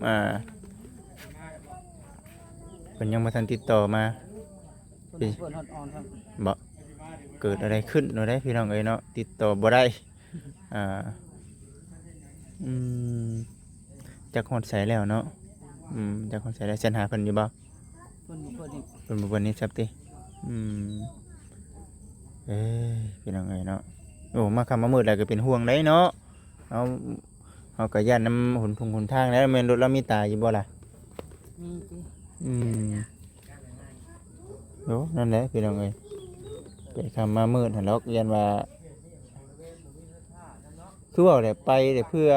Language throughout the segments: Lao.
ອ່າ ເພິ່ນຍັງບໍ່ທັນຕິດຕໍ່ມາ ເພິ່ນເພິ່ນຮອດອອນ ບໍ່ ເກີດອະໄລຂຶ້ນເນາະ ພີ່ນ້ອງເອີຍເນາະ ຕິດຕໍ່ບໍ່ໄດ້ ອ່າ ອືມ ຈັກຮອດໃສແລ້ວເນາະ ອືມ ຈັກຮອດໃສແລ້ວ ແຊດຫາເພິ່ນຢູ່ບໍ່? ເພິ່ນບໍ່ເປີດນີ້ ເພິ່ນບໍ່ເປີດນີ້ຊັບຕິ ອືມ ເອີຍ ພີ່ນ້ອງເອີຍເນາະ ໂອ້ ມາຄ່ຳມາມືດແລ້ວກໍເປັນຫ່ວງໄດ໋ເນາະ ເຮົາ ເຮົາກໍຢ້ານນຳຫົນທຸງຫົນທາງແຫຼະ ແມ່ນລົດລາວມີຕາຢູ່ບໍ່ລະ? ມີຕິ ອືມ ໂອ້ ນັ້ນແຫຼະພີ່ນ້ອງເອີຍ ໄປຄ່ຳມາມືດຫັ້ນດອກ ຢ້ານວ່າ ຄືເວົ້າແຫຼະ ໄປແຕ່ເພື່ອ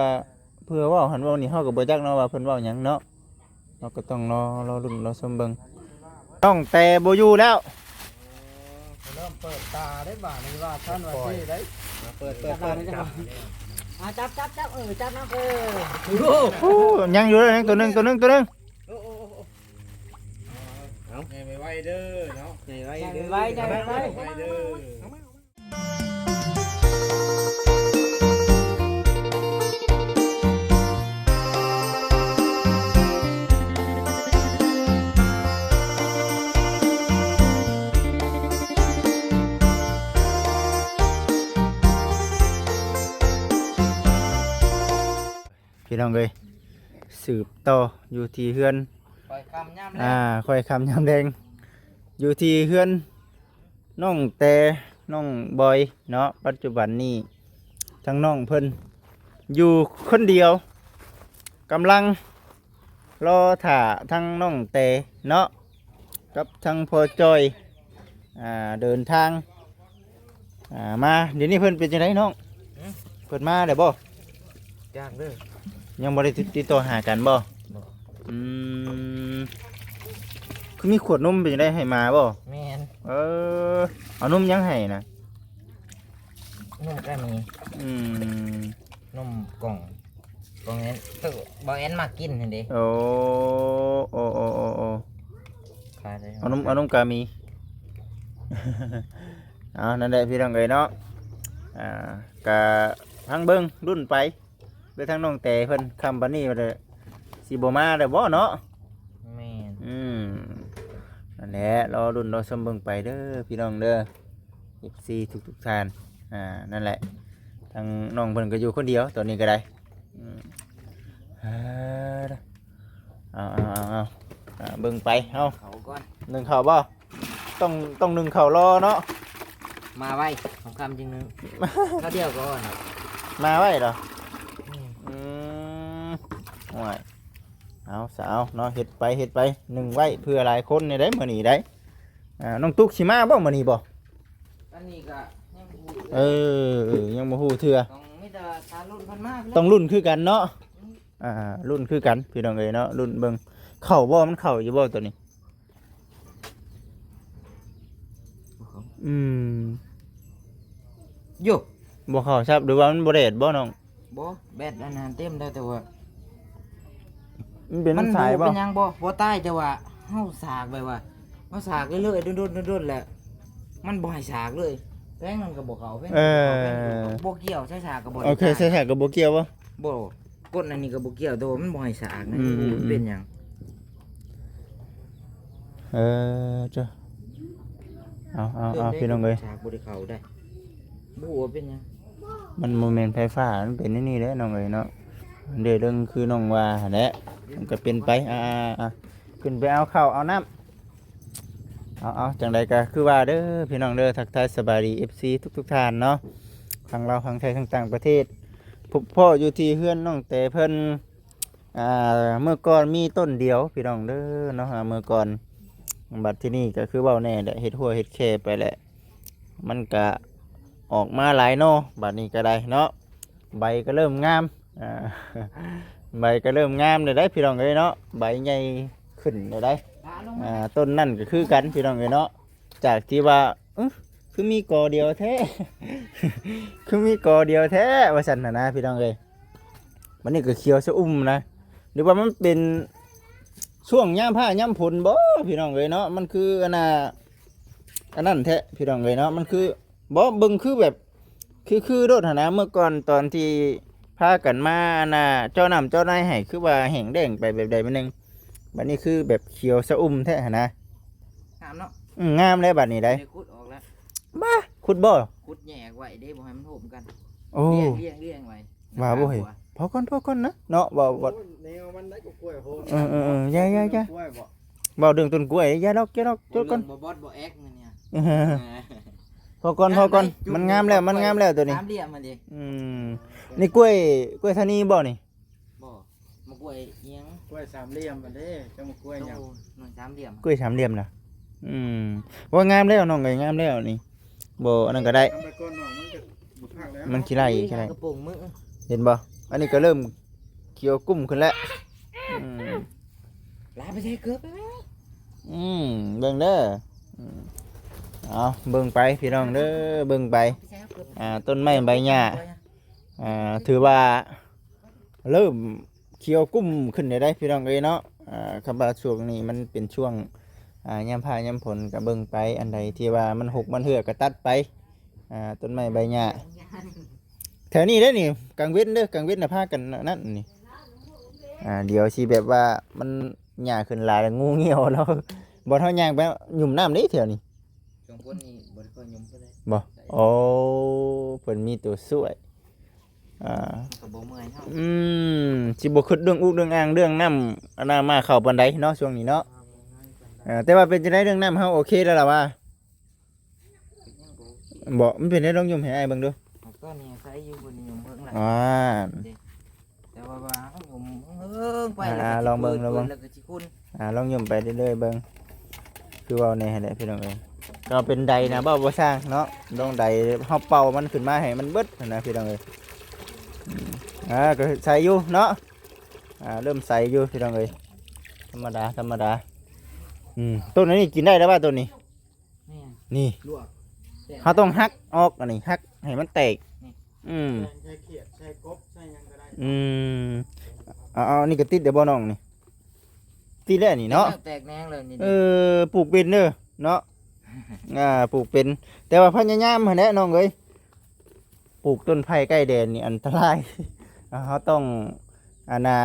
ເພື່ອເວົ້າຫັ້ນເວົ້ານີ້ ເຮົາກໍບໍ່ຈັກເນາະວ່າເພິ່ນເວົ້າຫຍັງເນາະ ເຮົາກໍຕ້ອງລໍ ລໍລຸ້ນລໍຊົມເບິ່ງ ນ້ອງແຕບໍ່ຢູ່ແລ້ວ ເອີ ເລີ່ມເປີດຕາໄດ້ບາດນີ້ ວ່າຊັ້ນວ່າຊີ້ໄດ້ ເປີດ ເປີດ ເປີດ ຈັບລາວໄດ້ຈັກ ອ່າ ຈັບ ຈັບ ຈັບ ເອີ ຈັບນຳ ເອີ ໂອ້ ຍັງຢູ່ເດີ ຍັງຕົວໜຶ່ງ ຕົວໜຶ່ງ ຕົວໜຶ່ງ ໂອ້ ໂອ້ ໂອ້ ເອົາ ໃຫຍ່ໄວໆເດີເນາະ ໃຫຍ່ໄວເດີ ໃຫຍ່ໄວ ໃຫຍ່ໄວ ໃຫຍ່ໄວເດີ. ພີ່ນ້ອງເອີຍ ສືບຕໍ່ຢູ່ທີ່ເຮືອນ ຄ່ອຍຄ່ຳຍາມແລງ ອ່າ ຄ່ອຍຄ່ຳຍາມແລງ ຢູ່ທີ່ເຮືອນນ້ອງແຕ ນ້ອງບອຍເນາະ ປັດຈຸບັນນີ້ທາງນ້ອງເພິ່ນຢູ່ຄົນດຽວ ກຳລັງລໍຖ້າທາງນ້ອງແຕເນາະ ກັບທາງພໍ່ຈ້ອຍ ອ່າ ເດີນທາງ ອ່າ ມາ ດຽວນີ້ເພິ່ນເປັນຈັ່ງໃດນ້ອງ? ຫຶ? ເພິ່ນມາແລ້ວບໍ່? ຈັກເດີ ຍັງບໍ່ໄດ້ຕິດ ຕິດຕໍ່ຫາກັນບໍ່? ບໍ່ ອືມ ຄືມີຂວດນົມເປັນຈັ່ງໃດ ໃຫ້ໝາບໍ່? ແມ່ນ ເອີ ເອົານົມຫຍັງໃຫ້ນະ? ນົມກາມີ ອືມ ນົມກ່ອງ ບໍ່ແມ່ນ ໂຕບ່າວແອນມັກກິນຫັ້ນເດ້ ໂອ້ ໂອ້ ໂອ້ ໂອ້ ຂາຍໄດ້ ເອົານົມ ເອົານົມກາມີ ເອົາ ນັ້ນແຫຼະພີ່ນ້ອງເອີຍເນາະ ອ່າ ກະຟັງເບິ່ງລຸ້ນໄປ ເບິ່ງທາງນ້ອງແຕເພິ່ນ ຄ່ຳປານນີ້ວ່າຊິບໍ່ມາແລ້ວບໍ່ເນາະ ແມ່ນ ອືມ ນັ້ນແຫຼະ ລໍລຸ້ນລໍຊົມເບິ່ງໄປເດີພີ່ນ້ອງເດີ ເອັຟຊີທຸກໆທ່ານ ອ່າ ນັ້ນແຫຼະ ທາງນ້ອງເພິ່ນກໍຢູ່ຄົນດຽວຕອນນີ້ກໍໄດ້ ອືມ ເອີ ເອົາ ເອົາ ເອົາ ເອົາ ເບິ່ງໄປ ເອົາ ເຂົ້າກ່ອນ ໜຶ້ງເຂົ້າບໍ່? ຕ້ອງ ຕ້ອງໜຶ້ງເຂົ້າລໍເນາະ ມາໄວ ຄ່ຳໆຈຶ່ງໜຶ້ງ ເຂົ້າດຽວກໍອ່ອນ ມາໄວເນາະ ອືມ ອືມ ໂອ້ຍ ເອົາຊະ ເອົາເນາະ ເຮັດໄປ ເຮັດໄປ ໜຶ້ງໄວ້ເພື່ອຫຼາຍຄົນນີ້ໄດ໋ ມື້ນີ້ໄດ໋ ອ່າ ນ້ອງຕຸກຊິມາບໍ່ມື້ນີ້ບໍ່? ອັນນີ້ກໍຍັງບໍ່ຮູ້ ເອີ ເອີ ຍັງບໍ່ຮູ້ເທື່ອ ຕ້ອງມີແຕ່ຖ້າລຸ້ນເພິ່ນມາ ຕ້ອງລຸ້ນຄືກັນເນາະ ອືມ ອ່າ ລຸ້ນຄືກັນພີ່ນ້ອງເອີຍເນາະ ລຸ້ນເບິ່ງ ເຂົ້າບໍ່ ມັນເຂົ້າຢູ່ບໍ່ຕົວນີ້? ບໍ່ເຂົ້າ ອືມ ໂຢ ບໍ່ເຂົ້າຊັບ ຫຼືວ່າມັນບໍ່ແດດບໍ່ນ້ອງ? ບໍ່ ແບດອັນນັ້ນເຕັມໄດ້ ແຕ່ວ່າ ມັນເປັນ ມັນສາຍບໍ່? ເປັນຫຍັງບໍ່? ບໍ່ຕາຍ ແຕ່ວ່າເຮົາສາກແບບວ່າ ເຮົາສາກເລື້ອຍໆ ດົນໆ ດົນໆ ແລ້ວ ມັນບໍ່ໃຫ້ສາກເລີຍ ແພງນັ້ນກໍບໍ່ເຂົ້າ ແພງ ເອີ ບໍ່ກ່ຽວ ສາຍສາກກໍບໍ່ໄດ້ ໂອເຄ ຕາຍ ສາຍສາກກໍບໍ່ກ່ຽວບໍ່? ບໍ່ ກົດອັນນີ້ກໍບໍ່ກ່ຽວ ແຕ່ວ່າມັນບໍ່ໃຫ້ສາກນະ ອືມ ມັນເປັນຫຍັງ? ເອີ ເຈົ້າ ເອົາ ເອົາ ເອົາ ພີ່ນ້ອງເອີຍ ສາກບໍ່ໄດ້ເຂົ້າໄດ໋ ບໍ່ຮູ້ວ່າເປັນຫຍັງ ມັນບໍ່ແມ່ນໄຟຟ້າ ມັນເປັນອັນນີ້ແຫຼະນ້ອງເອີຍເນາະ ເດ້ເລື່ອງຄືນ້ອງວ່າຫັ້ນແຫຼະ ມັນກໍເປັນໄປ ອ່າ ຂຶ້ນໄປເອົາເຂົ້າເອົານ້ຳ ເອົາ ເອົາ ຈັ່ງໃດກໍຄືວ່າເດີພີ່ນ້ອງເດີ ທັກທາຍສະບາຍດີ ເອັຟຊີ ທຸກໆທ່ານເນາະ ທັງລາວ ທັງໄທ ທັງຕ່າງປະເທດ ພົບພໍ້ຢູ່ທີ່ເຮືອນນ້ອງແຕເພິ່ນ ອ່າ ເມື່ອກ່ອນມີຕົ້ນດຽວພີ່ນ້ອງເດີເນາະ ອ່າ ເມື່ອກ່ອນ ບັດທີນີ້ກໍຄືເວົ້າແນ່ແຫຼະ ເຮັດຮົ້ວເຮັດແຄໄປແຫຼະ ມັນກະອອກມາຫຼາຍໜໍ່ ບັດນີ້ກໍໄດ້ເນາະ ໃບກໍເລີ່ມງາມ ອ່າ ໃບກໍເລີ່ມງາມແລ້ວໄດ໋ພີ່ນ້ອງເອີຍເນາະ ໃບໃຫຍ່ຂຶ້ນແລ້ວໄດ໋ ອ່າ ຕົ້ນນັ້ນກໍຄືກັນພີ່ນ້ອງເອີຍເນາະ ຈາກທີ່ວ່າ ເອີ ຄືມີກໍດຽວແທ້ ຄືມີກໍດຽວແທ້ ວ່າຊັ້ນນະນະ ພີ່ນ້ອງເອີຍ ບັດນີ້ກໍຂຽວຊະອຸ່ມນະ ຫຼືວ່າມັນເປັນຊ່ວງຍາມຟ້າຍາມຝົນບໍ່ ພີ່ນ້ອງເອີຍເນາະ ມັນຄືອັນນ່າ ອັນນັ້ນແທ້ ພີ່ນ້ອງເອີຍເນາະ ມັນຄື ບໍ່ ເບິ່ງຄືແບບ ຄື ຄືໂດດຫັ້ນນະ ເມື່ອກ່ອນຕອນທີ່ ພາກັນມາອັນນ່າເຈາະນ້ຳເຈາະໃນໃຫ້ ຄືວ່າແຫ້ງແລ້ງໄປແບບໃດແບບໜຶ່ງ ບັດນີ້ຄືແບບຂຽວຊະອຸ່ມແທ້ຫັ້ນນະ. ງາມເນາະ. ອືມ ງາມແລ້ວບັດນີ້ໄດ໋. ໄດ້ຂຸດອອກແລ້ວ. ບ້າ ຂຸດບໍ່? ຂຸດແຍກໄວ້ເດ້ ບໍ່ໃຫ້ມັນໂຮມກັນ. ໂອ້ ລຽງ ລຽງ ລຽງໄວ້. ວ່າບໍ່ເຫັນ ພໍກ່ອນ ພໍກ່ອນນະເນາະ ວ່າ ວ່າ ໂອ້ຍ ແນວມັນໄດ້ກໍກ້ວຍໂພດ. ເອີໆໆ ຢ່າໆໆ ກ້ວຍບໍ່? ເວົ້າເລື່ອງຕົ້ນກ້ວຍ ຢ່າດອກ ຢ່າດອກ ຈົດກ່ອນ ບໍ່ບອດບໍ່ແອກນີ້. ພໍກ່ອນ ພໍກ່ອນ ມັນງາມແລ້ວ ມັນງາມແລ້ວຕົວນີ້ ສາມຫຼ່ຽມມັນເດ້. ອືມ ນີ້ກ້ວຍ ກ້ວຍທານີບໍ່ນີ້? ບໍ່ ໝາກກ້ວຍອີ່ຫຍັງ? ກ້ວຍສາມຫຼ່ຽມມັນເດ້ ເຈົ້າໝາກກ້ວຍຫຍັງ? ໂອ້ ໜ່ວຍສາມຫຼ່ຽມ ກ້ວຍສາມຫຼ່ຽມນະ. ອືມ ວ່າງາມແລ້ວນ້ອງເອີຍ ງາມແລ້ວນີ້ ບໍ່ອັນນັ້ນກໍໄດ້ ທຳໄປກ່ອນນ້ອງ ມັນກໍບໍ່ຄັກແລ້ວ ມັນຂີ້ໄລ່ ຂີ້ໄລ່ ກະໂປງມື ເຫັນບໍ່? ອັນນີ້ກໍເລີ່ມຂຽວກຸ້ມຂຶ້ນແລ້ວ. ອືມ ລາໄປໃສ່ເກີບໄປແລ້ວ. ອືມ ເບິ່ງເດີ. ອືມ ເອົາເບິ່ງໄປພີ່ນ້ອງເດີ ເບິ່ງໄປ. ອ່າ ຕົ້ນໄມ້ໃບຫຍ້າ ອ່າ ຖືວ່າເລີ່ມຂຽວກຸ້ມຂຶ້ນແລ້ວເດ້ພີ່ນ້ອງເອີຍເນາະ. ອ່າ ຄຳວ່າຊ່ວງນີ້ມັນເປັນຊ່ວງ ອ່າ ຍາມຟ້າຍາມຝົນ ກໍເບິ່ງໄປ ອັນໃດທີ່ວ່າມັນຮົກມັນເຮື້ອກໍຕັດໄປ. ອ່າ ຕົ້ນໄມ້ໃບຫຍ້າ ແຖວນີ້ເດ້ນີ້ ກາງເວັນເດີ ກາງເວັນນະພາກັນນັ້ນນີ້. ອ່າ ດຽວຊິແບບວ່າມັນຫຍ້າຂຶ້ນຫຼາຍແລ້ວງູງຽວແລ້ວ ບ່ອນເຮົາຍ່າງໄປຫຍຸ້ມນ້ຳເດ້ແຖວນີ້. ຊ່ວງຝົນນີ້ບໍ່ໄດ້ຄ່ອຍຫຍຸ້ມປານໃດ. ບໍ່? ໂອ້ ເພິ່ນມີຕົວຊ່ວຍ. ອ່າ ກໍບໍ່ເມື່ອຍເຮົາ. ອືມ ຊິບໍ່ຄິດເລື່ອງອຸກເລື່ອງອ່າງ ເລື່ອງນ້ຳ ອັນນ່າ ມາເຂົ້າປານໃດເນາະ ຊ່ວງນີ້ເນາະ. ອ່າ ແຕ່ວ່າເປັນຈັ່ງໃດ ເລື່ອງນ້ຳເຮົາໂອເຄແລ້ວລະວ່າ? ຍັງບໍ່ ບໍ່ ມັນເປັນໄດ ລອງຫຍຸ້ມໃຫ້ອ້າຍເບິ່ງດູ. ຕອນນີ້ໃສ່ຢູ່ ບໍ່ນິຍົມເບິ່ງລະ. ອ່າ ແຕ່ວ່າ ວ່າເຮົາຫຍຸ້ມເບິ່ງໄປ ອ່າ ລະກໍຊິ ລອງເບິ່ງ ລອງເບິ່ງ ແລ້ວກໍຊິຂຸ່ນ. ອ່າ ລອງຫຍຸ້ມໄປເລື້ອຍໆເບິ່ງ ຄືເວົ້າແນ່ຫັ້ນແຫຼະພີ່ນ້ອງເອີຍ. ກໍເປັນໄດນະ ເວົ້າບໍ່ຊ່າງເນາະ ລອງໄດ ເຮົາເປົ່າມັນຂຶ້ນມາໃຫ້ມັນເບິດຫັ້ນນະພີ່ນ້ອງເອີຍ. ອືມ ອ່າ ກໍໃສຢູ່ເນາະ. ອ່າ ເລີ່ມໃສຢູ່ພີ່ນ້ອງເອີຍ ທຳມະດາ ທຳມະດາ. ອືມ ຕົ້ນອັນນີ້ກິນໄດ້ແລ້ວວ່າຕົ້ນນີ້. ແມ່ນ ນີ້ ລວກ ເຮົາຕ້ອງຫັກອອກ ອັນນີ້ຫັກໃຫ້ມັນແຕກ. ນີ້ ອືມ ໃສ່ຂຽດ ໃສ່ກົບ ໃສ່ຫຍັງກໍໄດ້. ອືມ ເອົາ ເອົາ ອັນນີ້ກໍຕິດໄດ້ບໍ່ນ້ອງນີ້? ຕິດແລ້ວນີ້ເນາະ ແຕກແໜງເລີຍນີ້. ເອີ ປູກເປັນເດີເນາະ. ອ່າ ປູກເປັນ ແຕ່ວ່າພະຍາຍາມຫັ້ນແຫຼະນ້ອງເອີຍ. ປູກຕົ້ນໄຜ່ໃກ້ແດນນີ້ອັນຕະລາຍ. ເຮົາຕ້ອງ ອັນນ່າ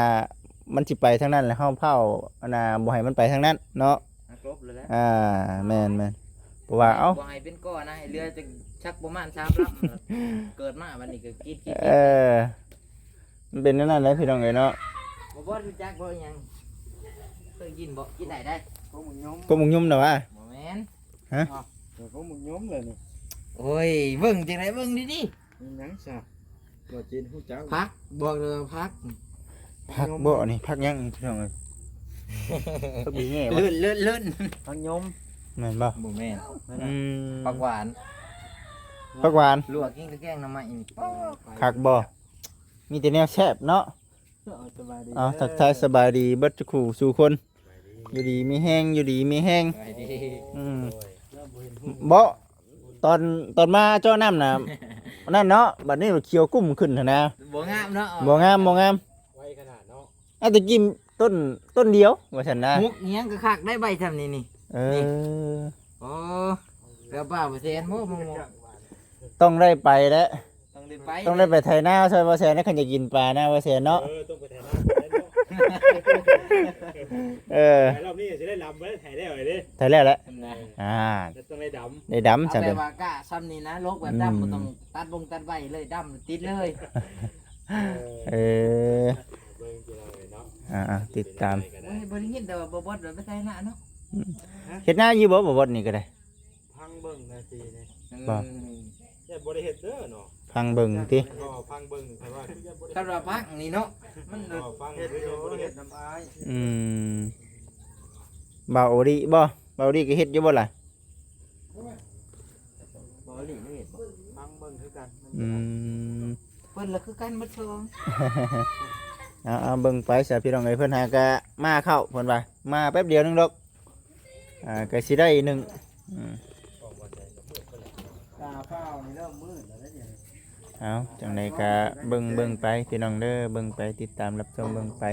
ມັນຊິໄປທາງນັ້ນແລ້ວ ເຮົາເຝົ້າ ອັນນ່າ ບໍ່ໃຫ້ມັນໄປທາງນັ້ນເນາະ. ຫັກລົບເລີຍແຫຼະ. ອ່າ ແມ່ນໆ ເພາະວ່າ ເອົ້າ ບໍ່ໃຫ້ເປັນກ້ອນນະ ໃຫ້ເຫຼືອຈັກ ຈັກປະມານສາມລຳ ເກີດມາບັດນີ້ກໍກິນ ກິນ ກິນ. ເອີ ມັນເປັນແນວນັ້ນແຫຼະພີ່ນ້ອງເອີຍເນາະ. ບໍ່ ບໍ່ຮູ້ຈັກບໍ່ ອີຫຍັງ ເຄີຍກິນບໍ່? ກິນໄດ້ໄດ໋. ກົກໝາກຍົມ ກົກໝາກຍົມນະວະ? ບໍ່ແມ່ນ. ຮະ? ເອີ ກົກໝາກຍົມເລີຍນີ້. ໂອ້ຍ ເບິ່ງຈັ່ງໃດ ເບິ່ງດີໆ. ມີຫຍັງຊະ? ບໍ່ຈິນຮູ້ຈັກ ຜັກ ບອກເລີຍວ່າຜັກ. ຜັກບໍ່ນີ້? ຜັກຫຍັງພີ່ນ້ອງເອີຍ? ຜັກບີແງ່ວະ? ເລີ້ນ ເລີ້ນ ເລີ້ນ ຜັກຍົມ. ແມ່ນບໍ່? ບໍ່ແມ່ນ. ອືມ ຜັກຫວານ ຜັກຫວານ ລວກກິນກັບແກງໜໍ່ໄມ້ນີ້ ຄັກບໍ່? ມີແຕ່ແນວແຊບເນາະ. ເອົາ ສະບາຍດີ ເອົາ ເດີ ທັກທາຍສະບາຍດີເບິດທຸກຄູ່ສູ່ຄົນ. ຢູ່ດີມີແຮງ ຢູ່ດີມີແຮງ. ສະບາຍດີ. ອືມ ໂດຍ ບໍ່ ຕອນ ຕອນມາເຈາະນ້ຳນະ ນັ້ນເນາະ ບັດນີ້ຂຽວກຸ້ມຂຶ້ນຫັ້ນນະ. ບໍ່ງາມເນາະ ບໍ່ງາມ ບໍ່ງາມ ໄວຂະໜາດເນາະ. ອາດຕະກີ້ຕົ້ນ ຕົ້ນດຽວວ່າຊັ້ນນະ. ໝົກອີຫຍັງກໍຄັກໄດ໋ ໃບຊ່ຳນີ້ນີ້. ເອີ ນີ້ ໂອ້ ເກືອບປາກບໍ່ແສນບໍ່ ໝົກ ຕ້ອງໄດ້ໄປແຫຼະ. ຕ້ອງໄດ້ໄປ ຕ້ອງໄດ້ໄປໄຖນາຊ່ອຍບໍ່ແສນນະ ຄັນຢາກກິນປານະບໍ່ແສນເນາະ. ເອີ ຕ້ອງໄປໄຖນາກ່ອນເນາະ. ເອີ ໄຖລອບນີ້ຊິໄດ້ດຳບໍ່ໄດ້ໄຖແລ້ວເດ້. ໄຖແລ້ວແຫຼະ. ອ່າ ຕ້ອງໄດ້ດຳ ໄດ້ດຳ. ເອົາ ຊັ້ນ ແບບວ່າກ້າຊ່ຳນີ້ນະ ລົກແບບດຳ ອືມ ບໍ່ຕ້ອງຕັດບົງຕັດໃບເລີຍ ດຳຕິດເລີຍ. ເອີ ເອີ ເບິ່ງພີ່ນ້ອງເອີຍເນາະ. ອ່າໆ ຕິດຕາມ. ໂອ້ຍ ບໍ່ໄດ້ຍິນແຕ່ວ່າບໍ່ບອດໄປໄຖນາເນາະ. ອືມ ເຮັດນາຢູ່ບໍ່ ບໍ່ບອດນີ້ກໍໄດ້? ຟັງເບິ່ງນະ ປີນີ້ ບໍ່ ອືມ ຢ້ານບໍ່ໄດ້ເຮັດເດີເນາະ. ຟັງເບິ່ງຕິ ກໍຟັງເບິ່ງ ຄັນວ່າຄືຢ້ານບໍ່ໄດ້ ຄັນວ່າພັກນີ້ເນາະ ມັນ ກໍຟັງເຮັດຢູ່ ເຮັດນຳອ້າຍ. ອືມ ບ່າວໂອລິບໍ່? ບ່າວໂອລິກໍເຮັດຢູ່ບໍ່ລະ? ບໍ່ໂອລິເຮັດບໍ່? ຟັງເບິ່ງຄືກັນ. ອືມ ເພິ່ນລະຄືກັນໝົດສອງ. ເອົາໆ ເບິ່ງໄປຊະພີ່ນ້ອງເອີຍ. ເພິ່ນຫາກະມາເຂົ້າ ເພິ່ນວ່າ ມາແປັບດຽວໜຶ່ງດອກ. ອ່າ ກໍຊິໄດ້ໜຶ່ງ ອືມ ຕາຟ້າວນີ້ເລີ່ມມືດແລ້ວເດ້. ເອົາ ຈັ່ງໃດກໍເບິ່ງ ເບິ່ງໄປພີ່ນ້ອງເດີ ເບິ່ງໄປ ຕິດຕາມຮັບຊົມເບິ່ງໄປ.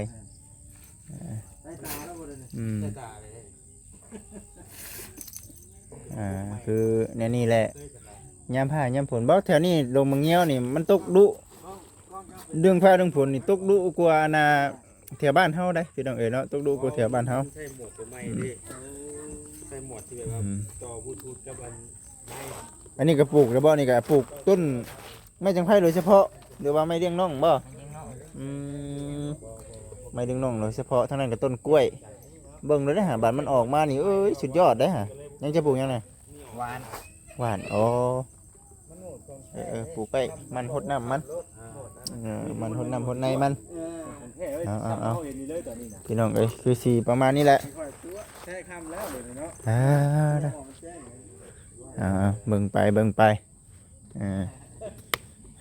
ເອີ ອືມ ອ່າ ຄືແນວນີ້ແຫຼະ ຍາມຟ້າຍາມຝົນ. ບໍ່ ແຖວນີ້ ດົງບັກງຽວນີ້ມັນຕົກດຸ. ເລື່ອງຟ້າເລື່ອງຝົນນີ້ຕົກດຸກວ່າອັນນ່າ ແຖວບ້ານເຮົາໄດ໋ ພີ່ນ້ອງເອີຍເນາະ, ຕົກດຸກວ່າແຖວບ້ານເຮົາ. ໃສ່ໝວກຕົວໃໝ່ເດ້ ອືມ ໂອ້ ໃສ່ໝວກທີ່ແບບວ່າ ອືມ ຕໍ່ບລູທູດກັບອັນໄມ້. ອັນນີ້ກໍປູກແລ້ວບໍ່? ນີ້ກໍປູກຕົ້ນໄມ້ຈັງໄພໂດຍສະເພາະ ຫຼືວ່າໄມ້ລ້ຽງນ້ອງບໍ່? ໄມ້ລ້ຽງນ້ອງ ອືມ ໄມ້ລ້ຽງນ້ອງໂດຍສະເພາະ. ທາງນັ້ນກໍຕົ້ນກ້ວຍ ເບິ່ງໂລດເດ້ຫາ ບາດມັນອອກມານີ້ ເອີຍ ສຸດຍອດເດ້ຫາ. ຍັງຈະປູກຫຍັງນະ? ຫວ່ານ ຫວ່ານ ອໍ ເອີໆ ປູກໄວ້ ມັນຫົດນ້ຳມັນ ເອີ ມັນຫົດນ້ຳຫົດໃນມັນ. ເອົາໆໆ ພີ່ນ້ອງເອີຍ ຄືຊິປະມານນີ້ແຫຼະ. ເອີ ເອົາໆ ເບິ່ງໄປ ເບິ່ງໄປ. ເອີ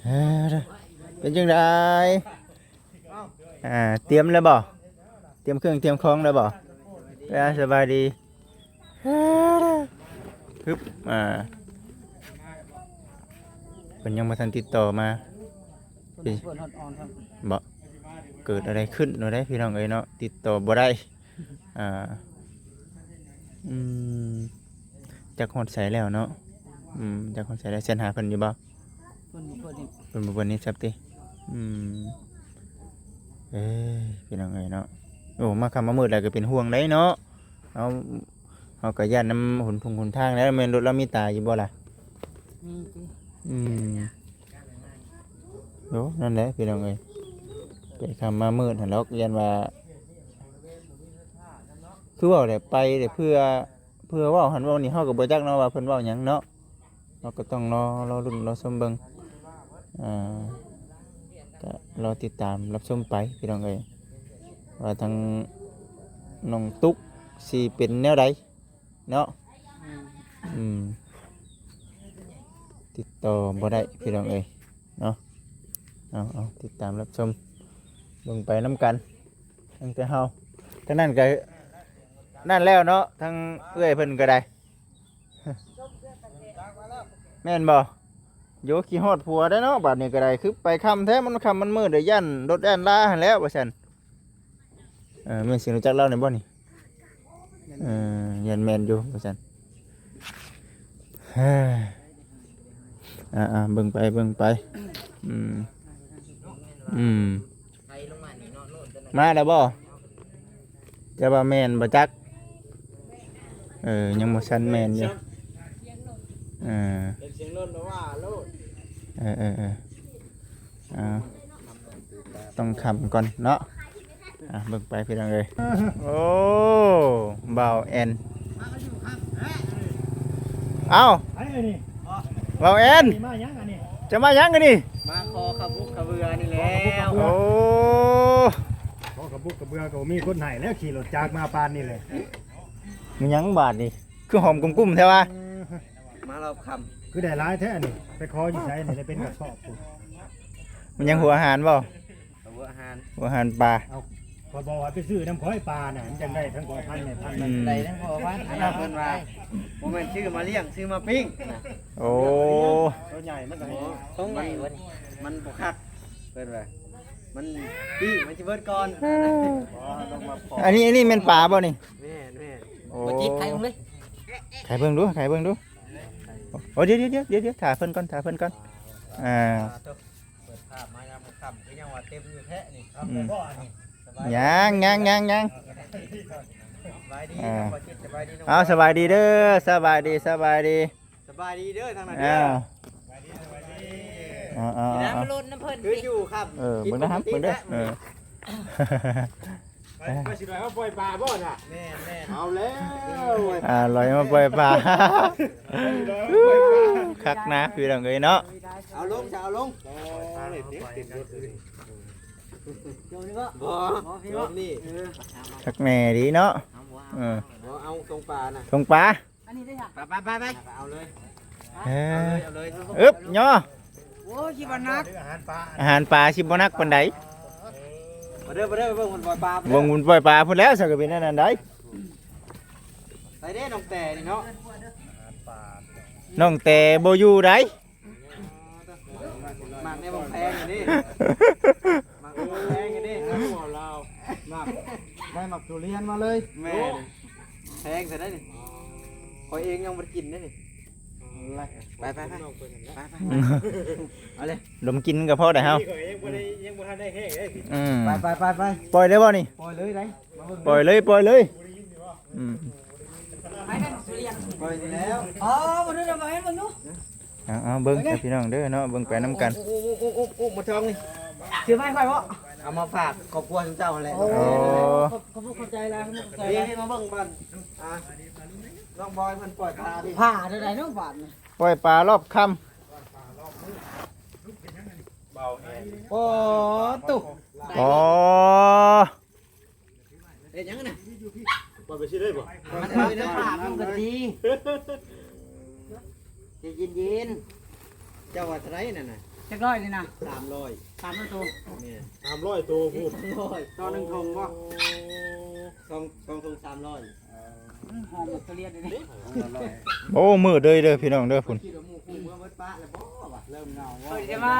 ເອີ ເປັນຈັ່ງໃດ? ອ່າ ຕຽມແລ້ວບໍ່? ຕຽມເຄື່ອງຕຽມຂອງແລ້ວບໍ່? ອ່າ ສະບາຍດີ. ຮຶບ ອ່າ ເພິ່ນຍັງບໍ່ທັນຕິດຕໍ່ມາ. ເພິ່ນຮອດອອນ ບໍ່ ເກີດອະໄລຂຶ້ນໂນໄດ໋ ພີ່ນ້ອງເອີຍເນາະ, ຕິດຕໍ່ບໍ່ໄດ້. ອ່າ ອືມ ຈັກຮອດໃສແລ້ວເນາະ? ອືມ ຈັກຮອດໃສແລ້ວ? ແຊດຫາເພິ່ນຢູ່ບໍ່? ເພິ່ນບໍ່ເປີດນີ້ ເພິ່ນບໍ່ເປີດນີ້ຊັບຕິ. ອືມ ເອີຍ ພີ່ນ້ອງເອີຍເນາະ, ໂອ້ ມາຄ່ຳມາມືດແລ້ວກໍເປັນຫ່ວງໄດ໋ເນາະ. ເຮົາ ເຮົາກໍຢ້ານນຳຫົນທົ່ງຫົນທາງແຫຼະ. ແມ່ນລົດລາວມີຕາຢູ່ບໍ່ລະ? ມີຕິ. ອືມ ໂອ້ ນັ້ນແຫຼະ ພີ່ນ້ອງເອີຍ, ໄປຄ່ຳມາມືດຫັ້ນດອກ. ຢ້ານວ່າ ຄືເວົ້າແຫຼະ ໄປແຕ່ເພື່ອ ເພື່ອເວົ້າຫັ້ນເວົ້ານີ້ ເຮົາກໍບໍ່ຈັກເນາະວ່າເພິ່ນເວົ້າຫຍັງເນາະ. ເຮົາກໍຕ້ອງລໍ ລໍລຸ້ນ ລໍຊົມເບິ່ງ. ອ່າ ກໍລໍຕິດຕາມຮັບຊົມໄປ ພີ່ນ້ອງເອີຍ ວ່າທາງນ້ອງຕຸກຊິເປັນແນວໃດເນາະ. ອືມ ອືມ ຕິດຕໍ່ບໍ່ໄດ້ ພີ່ນ້ອງເອີຍເນາະ. ເອົາ ເອົາ ຕິດຕາມຮັບຊົມເບິ່ງໄປນຳກັນ. ຕັ້ງແຕ່ເຮົາ ທາງນັ້ນກໍນັ້ນແລ້ວເນາະ, ທາງເອື້ອຍເພິ່ນກໍໄດ້ ແມ່ນບໍ່? ໂຢ ຄິດຮອດຜົວໄດ້ເນາະ ບາດນີ້ກໍໄດ້. ຄືໄປຄ່ຳແທ້ ມັນຄ່ຳມັນມືດ ໄດ້ຢ້ານລົດຢ້ານລາຫັ້ນແຫຼະວ່າຊັ້ນ. ເອີ ແມ່ນຊິຮູ້ຈັກລາວນີ້ບໍ່ນີ້? ເອີ ຢ້ານແມ່ນຢູ່ວ່າຊັ້ນ. ອ່າໆ ເບິ່ງໄປ ເບິ່ງໄປ. ອືມ ອືມ ມາແລ້ວບໍ່? ຈະວ່າແມ່ນບໍ່ຈັກ. ເອີ ຍັງບໍ່ທັນແມ່ນຢູ່. ເອີ ເປັນສຽງລົດແລ້ວວ່າໂລດ. ເອີໆໆ ອ່າ ຕ້ອງຄ່ຳກ່ອນເນາະ. ອ່າ ເບິ່ງໄປ ພີ່ນ້ອງເອີຍ. ໂອ້ ບ່າວແອນ. ເອົ້າ ໃຜອັນນີ້? ບ່າວແອນ ມາຫຍັງອັນນີ້? ຈະມາຫຍັງອັນນີ້? ມາຂໍຂະບຸກຂະເບືອນີ້ແຫຼະ. ໂອ້ ຂໍຂະບຸກຂະເບືອກໍບໍ່ມີຄົນໃຫ້ແລ້ວ, ຂີ່ລົດຈັກມາປານນີ້ແຫຼະ. ມີຫຍັງບາດນີ້ ຄືຫອມກຸ້ມໆແທ້ວະ? ເອີ ມາຮອບຄ່ຳ ຄືໄດ້ຫຼາຍແທ້ອັນນີ້. ໄປຂໍຢູ່ໃສນີ້? ໄດ້ເປັນກະສອບພຸ້ນ. ມັນຍັງຫົວອາຫານບໍ່? ເອົາຫົວອາຫານ ຫົວອາຫານປາ. ເອົາ ຂ້ອຍບອກວ່າໄປຊື້ນຳຂ້ອຍປານະ ມັນຈັ່ງໄດ້ທັງພໍ່ພັນແມ່ພັນ. ອືມ ໄດ້ທັງພໍ່ພັນ. ອັນນັ້ນເພິ່ນວ່າ ບໍ່ແມ່ນຊື້ມາລ້ຽງ ຊື້ມາປີ້ງນະ. ໂອ້ ໂຕໃຫຍ່ມັນກໍ ໂຕໃຫຍ່ວະນີ້ ມັນບໍ່ຄັກ ເພິ່ນວ່າ ມັນປີ້ງມັນຊິເບິດກ່ອນ. ອັນນີ້ ອັນນີ້ແມ່ນປາບໍ່ນີ້? ແມ່ນໆ. ໂອ້ ບໍ່ຈິດ ໄຂເບິ່ງເລີຍ ໄຂເບິ່ງດູ ໄຂເບິ່ງດູ. ໂອ້ ດຽວໆໆ ຖ້າເພິ່ນກ່ອນ ຖ້າເພິ່ນກ່ອນ. ອ່າ ເປີດພາບມາຍາມຄ່ຳ ຄືຍັງວ່າເຕັມຢູ່ແທ້ນີ້. ອືມ ຍັງໆໆໆ ສະບາຍດີ ອ່າ ເນາະ ສະບາຍດີເດີ ສະບາຍດີ ສະບາຍດີ ສະບາຍດີເດີທາງນັ້ນເດີ. ເອົາ ເອົາໆໆ ລົດນຳເພິ່ນ ຄືຢູ່ຄ່ຳ. ເອີ ເບິ່ງນະ ເບິ່ງເດີ ເອີ. ໄປ ໄປຊິໄປເອົາປ່ອຍປາບໍ່ນະ? ແມ່ນໆ ເອົາແລ້ວ ອ່າ ລອຍມາປ່ອຍປາ. ຄັກນະ ພີ່ນ້ອງເອີຍເນາະ. ເອົາລົງ ຈະເອົາລົງ. ບໍ່ ບໍ່ ນີ້ ຄັກແນ່ດີເນາະ. ເອີ ບໍ່ ເອົາຕົງປານະ ຕົງປາ. ອັນນີ້ໄດ້ຫຍັງ? ໄປໆໆ ເອົາເລີຍ ເອີ ເອົາເລີຍ ເອົາເລີຍ. ອຶບ ຍໍ. ໂອ້ຍ ຄິດວ່າໜັກ ອາຫານປາ ອາຫານປາຊິບໍ່ໜັກປານໃດ. ມາເດີ ມາເດີ ໄປເບິ່ງບຸນປ່ອຍປາ ເບິ່ງບຸນປ່ອຍປາພຸ້ນແລ້ວ ຊັ້ນກໍເປັນອັນນັ້ນໃດ. ໃສ່ເດ້ນ້ອງແຕ່ນີ້ເນາະ ນ້ອງແຕ່ບໍ່ຢູ່ໃດ. ມັກໃນບັກແພງອັນນີ້ ມັກໃນບັກແພງອັນນີ້ ເວົ້າລາວ ມັກ ໄດ້ໝາກທຸລຽນມາເລີຍ. ແມ່ນ ແພງຊະໄດ໋ນີ້ ຂ້ອຍເອງຍັງບໍ່ໄດ້ກິນເດ້ນີ້. ໄປໆໆ ໄປໆ ອືມ ເອົາເລີຍ ດົມກິ່ນກໍພໍໄດ້ເຮົາ ນີ້ຂ້ອຍຍັງບໍ່ໄດ້ ຍັງບໍ່ທັນໄດ້ແຫ້ງເດ້ ອືມ ໄປໆໆໆ ປ່ອຍເລີຍບໍ່ນີ້? ປ່ອຍເລີຍໄດ໋ ມາເບິ່ງ ປ່ອຍເລີຍ ປ່ອຍເລີຍ ອືມ ໄປໄດ້ໝາກທຸລຽນ ປ່ອຍແລ້ວ ອໍ ມາດູ ມາເບິ່ງເບິ່ງດູ ເອົາໆ ເບິ່ງ ເອົາເດີ ພີ່ນ້ອງເດີເນາະ ເບິ່ງໄປນຳກັນ ໂອ້ໆໆໆ ໝາກທອງນີ້ ຊື້ມາໃຫ້ຂ້ອຍບໍ່? ເອົາມາຝາກຄອບຄົວເຈົ້າຫັ້ນແຫຼະ ໂອ້ ໂອ້ ຂອບ ຂອບ ຂອບໃຈຫຼາຍ ຂອບໃຈຫຼາຍ ນີ້ ມາເບິ່ງບາດ ອ່າ ນ້ອງບອຍເພິ່ນປ່ອຍປານີ້ ປາເທົ່າໃດເນາະບາດນີ້? ປ່ອຍປາລອບຄ່ຳ ໂອ້ ຕຸ ອໍ ເຮັດຫຍັງນະ? ປ່ອຍໄປຊິໄດ້ບໍ່? ມັນເອົາເນາະ ປາກມັນກໍດີ ໃຈເຢັນໆ ເຈົ້າວ່າເທົ່າໃດນັ້ນນະ? ຈັກຮ້ອຍນີ້ນະ? ສາມຮ້ອຍ ສາມຮ້ອຍໂຕ ແມ່ນ ສາມຮ້ອຍໂຕພຸ້ນ ສາມຮ້ອຍ ຕໍ່ໜຶ່ງຖົງບໍ່? ໂອ້ ສອງ ສອງຖົງສາມຮ້ອຍ ອືມ ຫອມໝາກທຸລຽນເດ້ ໂອ້ ມືດເດີເດີ ພີ່ນ້ອງເດີ ພຸ້ນ ຄິດວ່າໝູ່ຄູ່ເມືອເບິດປະແລ້ວບໍ່ວະ ເລີ່ມເຫງົາ ເອີ ຈະມາ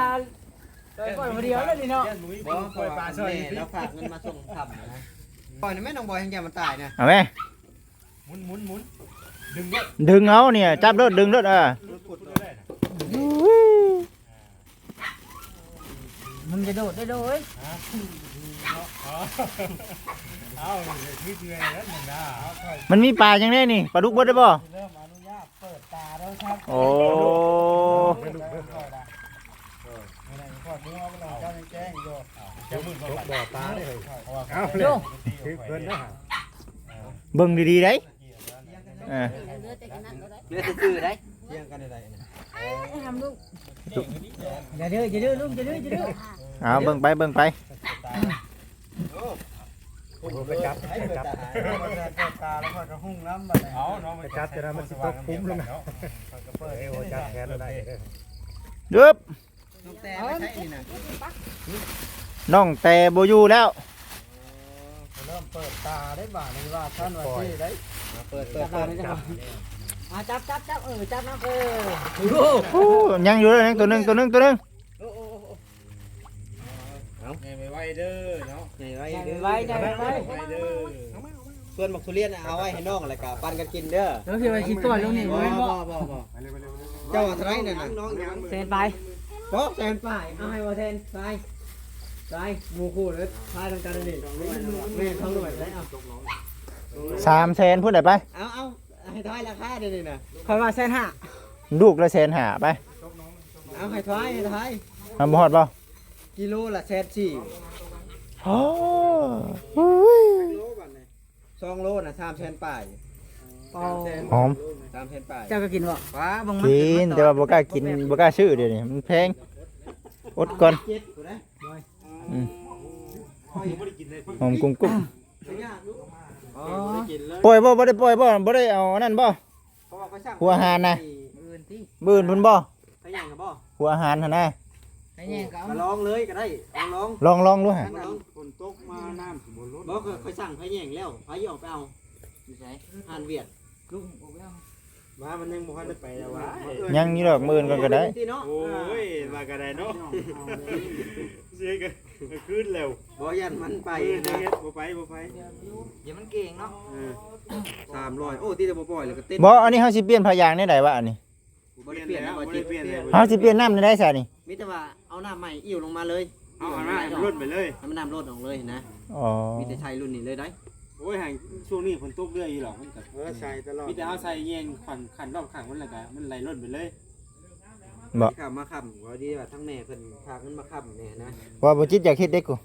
ເອີ ປ່ອຍຜູ້ດຽວແລ້ວນີ້ເນາະ ບໍ່ ເພາະວ່າແມ່ລາວຝາກເງິນມາສົ່ງຄ່ຳນະ ປ່ອຍນີ້ແມ່ນ້ອງບອຍ ຈັ່ງຈະມັນຕາຍນະ ເອົາແມ່ ໝຸນໆໆ ດຶງເດີ ດຶງເອົານີ້ ຈັບໂລດ ດຶງໂລດ ເອີ ມັນຈະໂດດໄດ້ໂດຍ ເອົ້າ ມັນມີປາຫຍັງແດ່ນີ້? ປາດຸກເບິດໄດ້ບໍ່? ໂອ້ ເບິ່ງດີໆໄດ໋. ເອີ ເຫຼືອແຕ່ຊື່ໄດ໋ ທ່ຽງກັນໄດ້ ເອີຍ ຫ້າມລູກ ຢ່າດື້ ຢ່າດື້ລູກ ຢ່າດື້ ຢ່າດື້ ເອົາ ເບິ່ງໄປ ເບິ່ງໄປ ໂອ້ ໄປຈັບ ໄປຈັບ ຕາແລ້ວຂ້ອຍກໍຮຸ່ງນຳບັດນີ້ ເອົາເນາະ ໄປຈັບຈະໄດ້ມັນຊິຕົກຂຸມລົງນະ ເອີ ຈັບແຂນໄດ້ ດຶບ ນ້ອງແຕໄປໃສນີ້ນະ? ນ້ອງແຕບໍ່ຢູ່ແລ້ວ ເອີ ເລີ່ມເປີດຕາໄດ້ບາດນີ້ ວ່າຊັ້ນວ່າຊີ້ໄດ້ ເປີດ ເປີດ ເປີດ ຈັບ ອ່າ ຈັບ ຈັບ ຈັບ ເອີ ຈັບນຳ ເອີ ໂອ້ ຍັງຢູ່ເດີ ຍັງຕົວໜຶ່ງ ຕົວໜຶ່ງ ຕົວໜຶ່ງ ໂອ້ ໂອ້ ໂອ້ ເອົາ ໃຫຍ່ໄວໆເດີເນາະ ໃຫຍ່ໄວເດີ ໃຫຍ່ໄວ ໃຫຍ່ໄວ ໃຫຍ່ໄວເດີ ສ່ວນໝາກທຸລຽນເອົາໄວ້ໃຫ້ນ້ອງ ແລ້ວກະປັນກັນກິນເດີ ແລ້ວຊິວ່າຊິປ່ອຍລົງນີ້ ບໍ່ ບໍ່ ບໍ່ ບໍ່ ເຈົ້າວ່າເທົ່າໃດນັ້ນນະ? ແສນປາຍ ບໍ່ ແສນປາຍ ເອົາໃຫ້ບໍ່ແສນປາຍ ໄປ ໝູ່ຄູ່ເລີຍ ພາຍນຳກັນນີ້ ແມ່ນ ສອງຮ້ອຍ ໄດ້ ເອົາ ສາມແສນພຸ້ນໄດ໋ ໄປ ເອົາ ເອົາ ໃຫ້ທາຍລາຄາດຽວນີ້ນະ ຂ້ອຍວ່າແສນຫ້າ ລູກລະແສນຫ້າ ໄປ ເອົາ ໃຫ້ທາຍ ໃຫ້ທາຍ ມັນບໍ່ຮອດບໍ່? ກິໂລລະແສນສີ່ ໂອ້ຍ ສອງໂລນະ ສາມແສນປາຍ ຫອມ ສາມແສນປາຍ ເຈົ້າກໍກິນບໍ່? ວ້າ ເບິ່ງມັນ ກິນ ແຕ່ວ່າບໍ່ກ້າກິນ ບໍ່ກ້າຊື້ດຽວນີ້ ມັນແພງ ອົດກ່ອນ ເຈັດຜູ້ໃດ ອືມ ຫອມກຸ້ງໆ ອໍ ປ່ອຍບໍ່? ບໍ່ໄດ້ປ່ອຍບໍ່? ບໍ່ໄດ້ເອົາອັນນັ້ນບໍ່? ເພາະວ່າຂ້ອຍສັ່ງຫົວອາຫານນະ ມື້ອື່ນຕິ ມື້ອື່ນພຸ້ນບໍ່? ໄປຫຍັງກັນບໍ່? ຫົວອາຫານຫັ້ນນະ ໄປຫຍັງກໍເອົາ ກໍລອງເລີຍກໍໄດ້ ລອງໆ ລອງໆ ລອງດູຫັ້ນ ຝົນຕົກມານ້ຳຊິບໍ່ລົ້ນ ບໍ່ ຂ້ອຍ ຂ້ອຍສັ່ງໄປແຍງແລ້ວ ໃຜຊິອອກໄປເອົາ? ຢູ່ໃສ? ຮ້ານຫວຽດ ລຸງອອກໄປເອົາ ວ່າມັນຍັງບໍ່ທັນໄດ້ໄປແລ້ວຫວາ ຍັງຢູ່ດອກ ມື້ອື່ນກ່ອນກໍໄດ້ ໂອ້ຍ ວ່າກໍໄດ້ເນາະ ເສຍກໍຄືນແລ້ວ ບໍ່ ຢ້ານມັນໄປ ມື້ອື່ນນະ ບໍ່ໄປ ບໍ່ໄປ ດຽວມັນເກັ່ງເນາະ ເອີ ສາມຮ້ອຍ ໂອ້ ຕິດແຕ່ບໍ່ປ່ອຍແລ້ວກໍເຕັມ ບໍ່ ອັນນີ້ເຮົາຊິປ່ຽນຜ້າຢາງແນວໃດວະ ອັນນີ້? ບໍ່ໄດ້ປ່ຽນນະ ບໍ່ຈິດ ເຮົາຊິປ່ຽນນ້ຳແນວໃດຊະນີ້? ມີແຕ່ວ່າເອົານ້ຳໃໝ່ອິ້ວລົງມາເລີຍ ເອົານ້ຳລົ້ນໄປເລີຍ ໃຫ້ມັນນ້ຳລົ້ນອອກເລີຍນະ ອໍ ມີແຕ່ໃຊ້ລຸ້ນນີ້ເລີຍໄດ໋ ໂອ້ຍ ຫາງຊ່ວງນີ້ຝົນຕົກເລື້ອຍຢູ່ດອກ ມັນກໍ ເອີ ໃສ່ຕະຫຼອດ ມີແຕ່ເຮົາໃສ່ແຍງຂັນ ຂັນລອບຂ້າງມັນ ແລ້ວກໍມັນໄຫຼລົ້ນໄປເລີຍ ບໍ່ ຂ້າມມາຄ້ຳ ພໍດີວ່າທາງແມ່ເພິ່ນພາເງິນມາຄ້ຳແດ່ນະ ວ່າບໍ່ຈິດຢາກເຮັດເດ້ກູ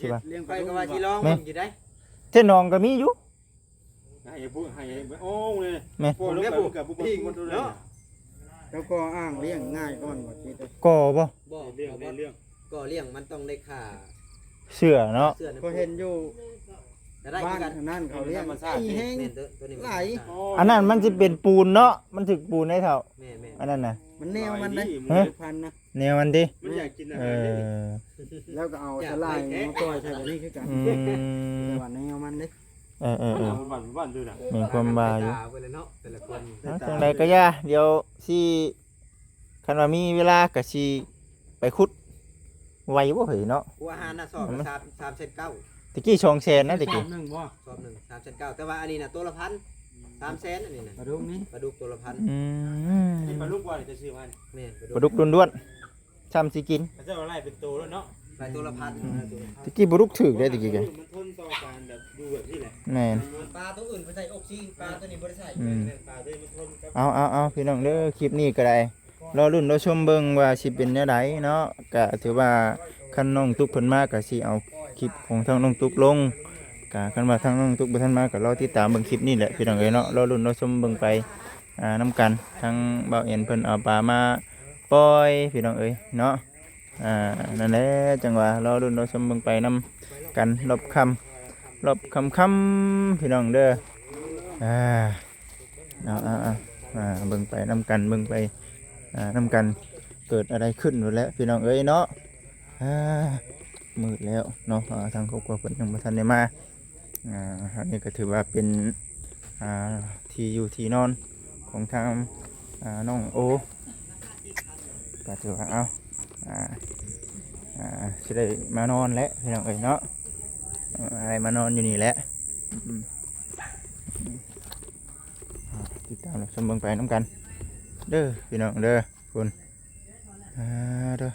ຊິວ່າ ຂ້ອຍກໍວ່າຊິລອງເບິ່ງຢູ່ໄດ໋ ແມ່ນ ແຖວໜອງກໍມີຢູ່ ໃຫ້ຜູ້ ໃຫ້ ໂອ້ ເລີຍ ແມ່ນ ໂອ້ ແລ້ວກໍບໍ່ ບໍ່ ບໍ່ ບໍ່ ເນາະ ແລ້ວກໍອ່າງລ້ຽງງ່າຍກ່ອນ ບໍ່ຕິດເດ້ ກໍບໍ່ ບໍ່ ເລື່ອງ ບໍ່ ເລື່ອງ ກໍລ້ຽງມັນຕ້ອງໄດ້ຂ້າເຊື້ອເນາະ ເຊື້ອ ຂ້ອຍເຫັນຢູ່ ກໍໄດ້ຄືກັນ ບ້ານທາງນັ້ນເຂົາລ້ຽງ ແມ່ນ ໂຕ ໂຕນີ້ມັນຫຼາຍ ອັນນັ້ນມັນຊິເປັນປູນເນາະ ມັນຖືກປູນໄດ໋ເຖົ້າ ແມ່ນໆ ອັນນັ້ນນະ ມັນແນວມັນໄດ໋ ຮະ ພັນນະ ແນວມັນຕິ ມັນຢາກກິນອາຫານເດ້ ເອີ ແລ້ວກໍເອົາສະຫຼາຍມາປ່ອຍໃສ່ແບບນີ້ຄືກັນ ອືມ ແຕ່ວ່າແນວມັນເດ້ ເອີໆ ເອົາບ້ານ ບ້ານຢູ່ນະ ແມ່ນຄວາມວ່າຢູ່ ຕາໄປແລ້ວເນາະ ແຕ່ລະຄົນ ເອົາ ຈັ່ງໃດກໍຢ່າ ດຽວຊິ ຄັນວ່າມີເວລາກໍຊິໄປຂຸດ ໄຫວບໍ່ເຮີ້ຍເນາະ ຫົວອາຫານນະ ສອບລະສາມ ສາມແສນເກົ້າ ຕະກີ້ສອງແສນນະ ຕະກີ້ ສອບໜຶ່ງບໍ່ ສອບໜຶ່ງ ສາມແສນເກົ້າ ແຕ່ວ່າອັນນີ້ນະ ໂຕລະພັນ ສາມແສນອັນນີ້ນະ ປາດຸກນີ້ ປາດຸກໂຕລະພັນ ອືມ ນີ້ປາດຸກວ່າຈະຊື້ມານີ້ ແມ່ນປາດຸກ ປາດຸກ ດຸນດ້ວນ ຊ່ຳຊິກິນ ເຂົາເຈົ້າໄລ່ເປັນໂຕ ແລ້ວເນາະ ໄດ້ໂຕລະພັນ ອືມ ຕະກີ້ບໍ່ລຸກຖືກເດ້ຕະກີ້ກະ ມັນທົນຕໍ່ການແບບຢູ່ແບບນີ້ແຫຼະ ແມ່ນ ປາໂຕອື່ນເພິ່ນໃສ່ອົກຊີ ປາໂຕນີ້ບໍ່ໄດ້ໃສ່ ອືມ ແມ່ນປາໂຕນີ້ມັນທົນກັບ ເອົາເອົາເອົາ ພີ່ນ້ອງເດີ ຄລິບນີ້ກໍໄດ້ ລໍລຸ້ນລໍຊົມເບິ່ງວ່າຊິເປັນແນວໃດເນາະ ກະຖືວ່າຄັນນ້ອງຕຸກເພິ່ນມາກະຊິເອົາຄລິບຂອງທາງນ້ອງຕຸກລົງ ກະຄັນວ່າທາງນ້ອງຕຸກບໍ່ທັນມາກະລໍຕິດຕາມເບິ່ງຄລິບນີ້ແຫຼະພີ່ນ້ອງເອີຍເນາະ ລໍລຸ້ນລໍຊົມເບິ່ງໄປ ອ່າ ນຳກັນ ທາງບ່າວແອນເພິ່ນເອົາປາມາປ່ອຍພີ່ນ້ອງເອີຍເນາະ ອ່າ ນັ້ນແຫຼະ ຈັ່ງວ່າລໍລຸ້ນລໍຊົມເບິ່ງໄປນຳກັນ ລອບຄ່ຳ ລອບຄ່ຳໆ ພີ່ນ້ອງເດີ ອ່າ ເອົາໆໆ ອ່າ ເບິ່ງໄປນຳກັນ ເບິ່ງໄປ ອ່າ ນຳກັນ ເກີດອະໄລຂຶ້ນພຸ້ນແຫຼະພີ່ນ້ອງເອີຍເນາະ ອ່າ ມືດແລ້ວເນາະ ອ່າ ທາງຄອບຄົວເພິ່ນຍັງບໍ່ທັນໄດ້ມາ ອ່າ ອັນນີ້ກໍຖືວ່າເປັນ ອ່າ ທີ່ຢູ່ທີ່ນອນຂອງທາງ ອ່າ ນ້ອງໂອ ກໍຖືວ່າ ເອົາ ອ່າ ອ່າ ຊິໄດ້ມານອນແຫຼະພີ່ນ້ອງເອີຍເນາະ ອ່າ ໄດ້ມານອນຢູ່ນີ້ແຫຼະ ອືມ ອ່າ ຕິດຕາມຮັບຊົມເບິ່ງໄປນຳກັນເດີພີ່ນ້ອງເດີ ພຸ້ນ ອ່າ ເດີ